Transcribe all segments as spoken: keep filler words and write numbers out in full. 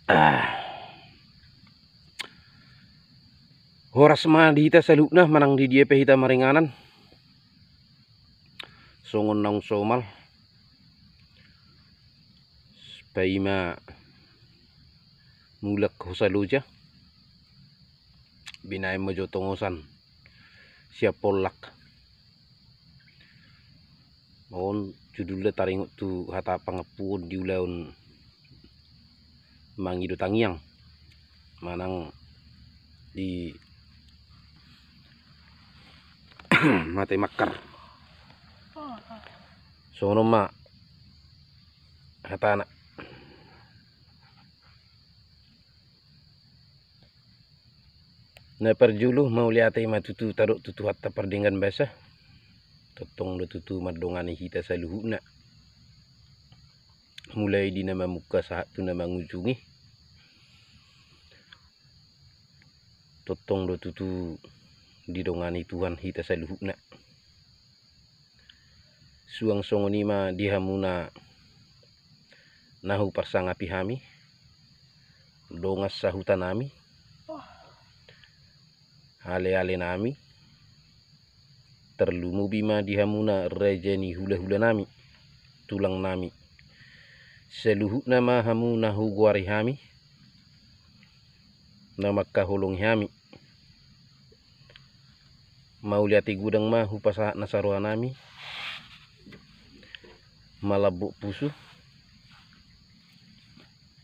Ah. Horas ma di hita saluhutna, manang di dia pe hita maringanan. Songon naung somal, paima mulak hosa loja, binaen ma jo tongosan sian pollak. On judulna taringot tu hata pangampuon di ulaon mangido tangiang manang di mate makkar. Songon on ma hatana. Na parjolo, mauliate ma tutu tadok tu Tuhanta pardenggan basa. Tongtong do tutu mandongani hita saluhutna, mulai di na mamungka sahat tu na mangujungi. Tongtong do tutu didongani Tuhan hita saluhutna. Suang songon i ma di hamuna na huparsangapi hami, dongan sahutanami, alealenami, tarlumobi ma di hamuna raja ni hulahulanami, tulangnami. Saluhutna ma hamu na hugoari hami, na mangkaholongi hami. Mauliate godang ma hupasahat nasa rohanami, malambok pusu.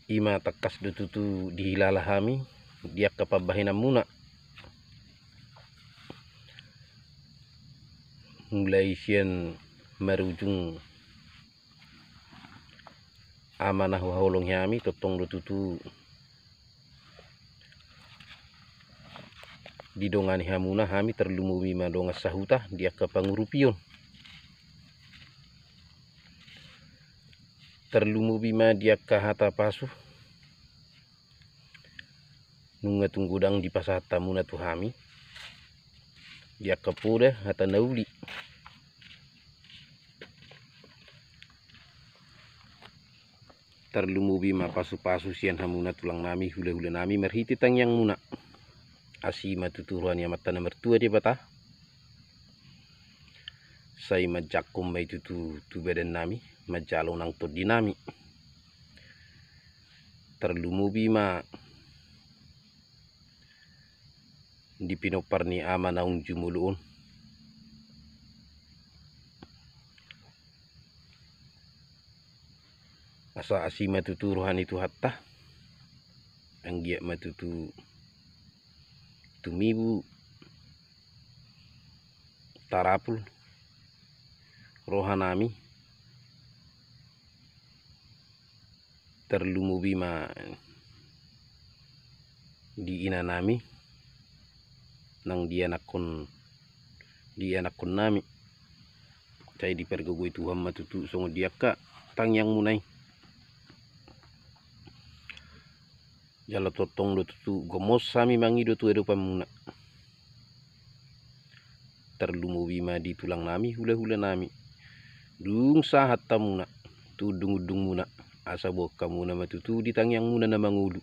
I ma tangkas do tutu dihilala hami di angka pambahenanmuna, mulai sian marujung ama na huhaholongi hami, tongtong do tutu didongani hamuna hami, tarlumobi ma dongan sahuta di angka pangurupion, tarlumobi ma di angka hata pasu nunga tung godang dipasahat hamuna tu hami, di angka poda hata na uli. Tarlumobi ma pasupasu sian hamuna tulangnami, hulahulanami, marhite tangiangmuna. Asi ma tutu roha ni Amanta na martua Debata, sai manjangkon ma i tutu tu badannami, manjalo nang tondinami. Tarlumobi ma di pinompar ni ama naung jumolo on. Asa asi ma tutu roha ni Tuhanta, anggiat ma tutu tumibu tarapul rohanami, tarlumobi ma di inanami nang di anakkon, di anakkonnami. Sai dipargogoi Tuhan ma tutu songon di angka tangiangmuna i. Jala tongtong do tutu gomos hami mangido tu adopanmuna. Tarlumobi ma di tulangnami, hulahulanami, dung sahat hamuna tu undungundungmuna, asa boan hamuna ma tutu di tangiangmuna na mangolu.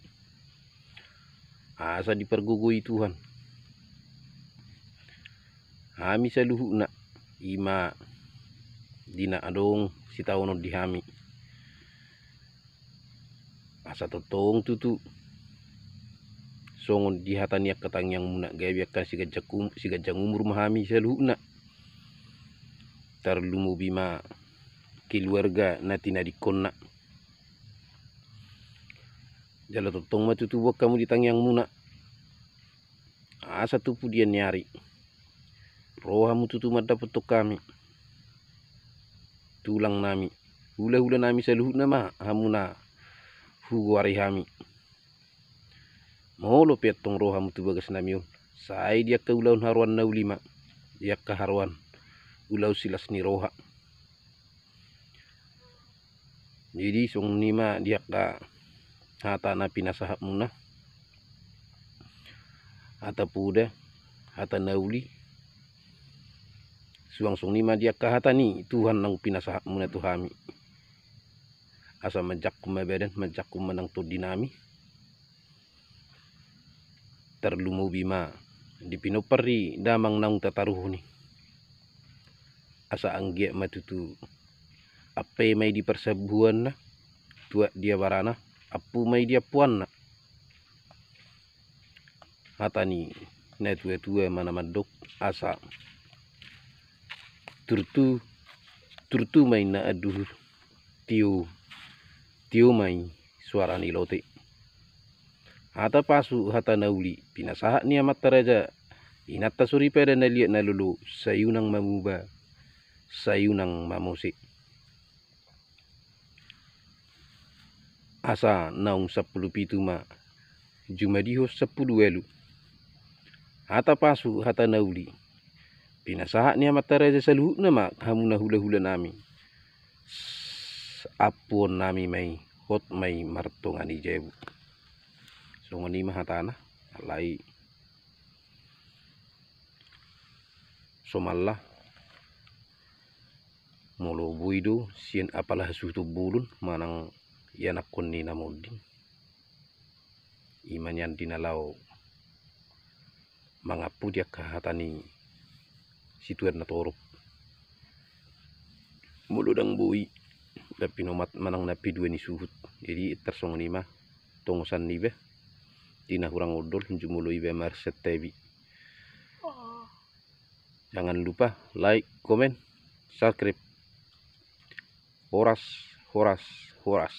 Asa dipargogoi Tuhan hami saluhutna, i ma di na adong sitaonon di hami. Asa tongtong tutu songon di hata ni angka tangiangmuna, gabe angka siganjang um-, siganjang umur ma hami saluhutna. Tarlumobi ma keluarga na tinadingkonna. Jala tongtong ma tutu boan hamu di tangiangmuna. Asa tu pudian ni ari ro hamu tutu mandapothon hami, tulangnami, hulahulanami saluhutna ma hamu na hugoari hami. Molo pe antong ro hamu tu bagasnami on, sai di angka ulaon haroan na uli ma, di angka haroan ulaon silas ni roha. Jadi songon i ma di angka hata na pinasahatmuna, hata poda, hata na uli. Suang songon i ma di angka hata ni Tuhan naung pinasahatmuna tu hami. Asa manjangkon ma badan, manjangkon ma nang tondinami. tarlumobi ma di pinompar ni damang naung tataruhon i. Asa anggiat ma tutu ampe ma i di parsambuanna, tuak di abarana, ampu ma i di ampuanna. Hata ni natuatua ma na mandok asa turtu, turtu ma inna anduhur, tio, tio ma i suara ni lote. Hata pasu, hata na uli, pinasahat ni amanta raja, inanta soripada na liat na lolo, sai unang mamuba, sai unang mamose. Asa naung sampulu pitu ma jumadihon sampulu ualu. Hata pasu, hata na uli, pinasahat ni amanta raja saluhutna ma hamu na hulahula nami. Ampuon nami ma i, hot ma i martonga ni jabu. Songon i ma hatana, alai somalna molo boi do sian apala hasuhuton bolon manang ianakhon ni na monding. I ma nian di na laho mangampu di angka hata ni situan na torop. Molo ndang boi, na pinomat manang na pidua ni suhut. Jadi tarsongon i ma tongosan niba di na hurang ondol, jumolo iba marsantabi. Jangan lupa like, comment, subscribe. Horas, horas, horas.